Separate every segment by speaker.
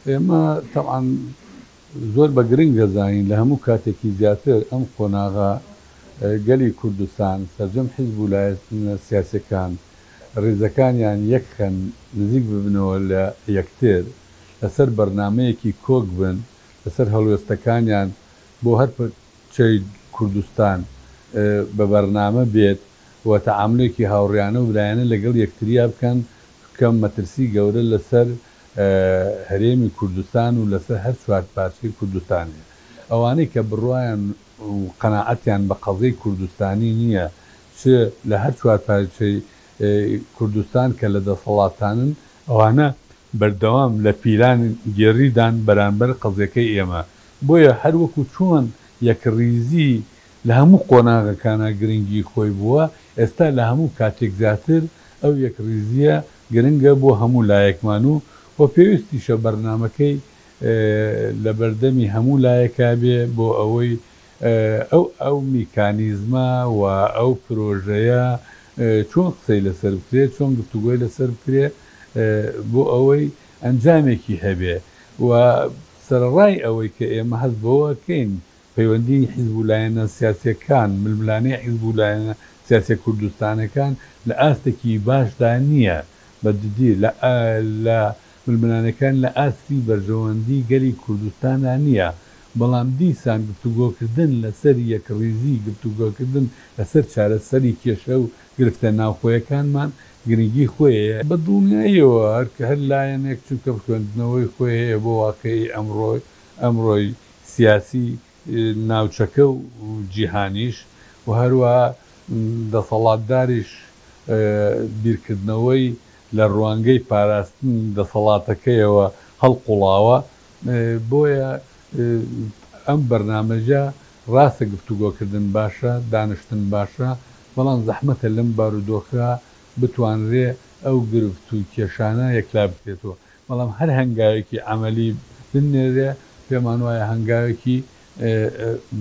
Speaker 1: ئێمە تەبعەن زۆر بە گرنگ دەزانین لە هەموو کاتێکی زیاتر ئەم قۆناغە گەلی کوردستان، سەرجەم حیزب و لایەنە سیاسیەکان ڕیزەکانیان یەکخەن، نزیک ببنەوە لە یەکتر، لەسەر بەرنامەیەکی کۆک بن، لەسەر هەڵوێستەکانیان بۆ هەر پارچەی کوردستان بە بەرنامە بێت و تەعامولێکی هاوڕیانە و برایانە لەگەڵ یەکتریا بکەن، چونکە مەترسی گەورە لەسەر هەرێمی کوردستان و لەسەر هەر چوارپارچەی کوردستان هەیە. ئەوانەی کە بڕوایان و قەناعەتیان بە قەزیەی کوردستانی نییە چ لە هەر چوارپارچەی کوردستان کە لە دەسەڵاتانن، ئەوانە بەردەوام لە پیلان گێڕیدان بەرانبەر قەزیەکەی ئێمە. بۆیە هەر وەکو چۆن یەکڕیزی لە هەموو قۆناغەکانا گرنگی خۆی بووە، ئێستا لە هەموو کاتێک زیاتر ئەو یەکڕیزییە گرنگە بۆ هەموو لایەکمان و و پێویستیشە بەرنامەکەی لە بەردەمی هەموو لایەکا بێ بۆ ئەوەی ئەو ئەو میکانیزمە و ئەو پرۆژەیە چۆن قسەی لەسەر بکرێ، چۆن گفتوگۆی لەسەر بکرێ بۆ ئەوەی ئەنجامێکی هەبێ و سەرەڕای ئەوەی کە ئێمە هەست بەوە ئەکەین پەیوەندیی حیزب و لایەنە سیاسییەکان، ململانێی حیزب و لایەنە سیاسییە کوردستانەکان لە ئاستێکی باشدا نییە، بە جدی لە لە ململانێکان لە ئاستی بەرژەوەندی گەلی کوردستاندا نییە، بەڵام دیسان گفتوگۆکردن لەسەر یەکڕیزی، گفتوگۆکردن لەسەر چارەسەری کێشە و گرفتە ناوخۆیەکانمان گرنگی خۆی هەیە. بە دڵنیاییەوە هەر هەر لایەنێک چونکە خوێندنەوەی خۆی هەیە بۆ واقیعی ئەمڕۆی ئەمڕۆی سیاسی ناوچەکە و جیهانیش و هەروەها دەسەڵاتداریش بیرکردنەوەی لە ڕوانگەی پاراستنی دەسەڵاتەکەیەوە هەڵقوڵاوە، بۆیە ئەم بەرنامەجە ڕاستە گفتوگۆکردن باشە، دانشتن باشە، بەڵام زەحمەتە لەم بارودۆخە بتوانرێ ئەو گرفت و کێشانە یەکلا بکرێتەوە. بەڵام هەر هەنگاوێکی عەمەلی بنێرێ پێمان وایە هەنگاوێکی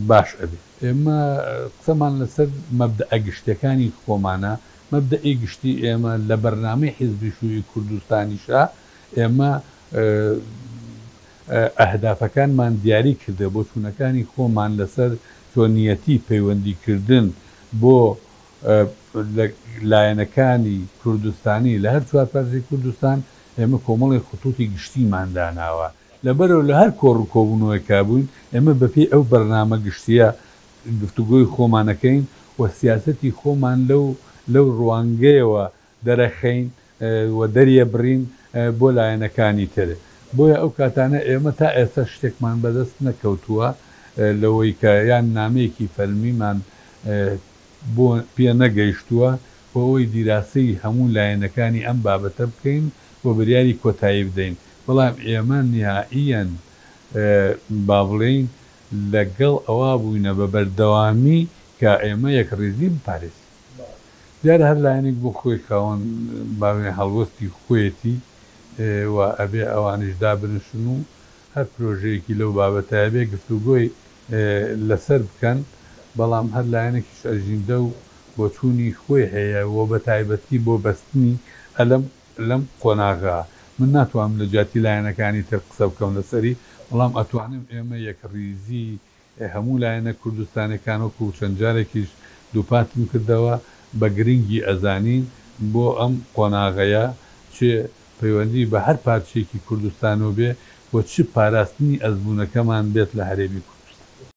Speaker 1: باش ئەبێ. ئێمە قسەمان لەسەر مەبدەئە گشتیەکانی خۆمانە، مەبدەئی گشتی ئێمە لە بەرنامەی حیزبی شوعی کوردستانیشا ئێمە ئەهدافەکانمان دیاری کردە، بۆچوونەکانی خۆمان لەسەر چۆنیەتی پەیوەندی کردن بۆ لە لایەنەکانی کوردستانی لە هەر چوارپارچەی کوردستان ئێمە کۆمەڵێک خطوطی گشتیمان داناوە، لەبەرئەوە لە هەر کۆڕ و کۆبوونەوەیەکا بووین ئێمە بەپێی ئەو بەرنامە گشتییە گفتوگۆی خۆمان ئەکەین و سیاسەتی خۆمان لەو لەو ڕوانگەیەوە دەرەخەین و دەریەبڕین بۆ لایەنەکانی تر. بۆیە ئەو کاتانە ئێمە تا ئێستا شتێکمان بەدەست نەکەوتووە لەوەی کە یان نامەیەکی فەرمیمان بۆ پێ نەگەیشتووە بۆ ئەوەی دیراسەی هەموو لایەنەکانی ئەم بابەتە بکەین و بریاری کۆتایی بدەین، بەڵام ئێمە نیهائیەن با بڵێین لە گەڵ ئەوە بووینە بە بەردەوامی کە ئێمە یەکڕیزی بپارێزین. دیارە هەر لایەنێک بۆ خۆی خاوەن با بڵێین هەڵوەستی خۆیەتی و ئەبێ ئەوانیش دابنشن و هەر پرۆژەیەکی لەو بابەتە ئەبێ گفتوگۆی لەسەر بکەن، بەڵام هەر لایەنێکیش ئەژیندە و بۆچوونی خۆی هەیە و بەتایبەتی بۆ بەستنی ئەلەم لەم قۆناغە. من ناتوانم لە جیاتی لایەنەکانی تر قسە بکەم لەسەری، بەڵام ئەتوانم ئێمە یەکڕیزی هەموو لایەنە کوردستانیەکان وەکو چەند جارێکیش دووپاتم کردەوە بە گرنگی ئەزانین بۆ ئەم قۆناغەیە چ پەیوەندی بە هەر پارچەیەکی کوردستانەوە بێ و چ پاراستنی ئەزموونەکەمان بێت لە هەرێمی کوردستان.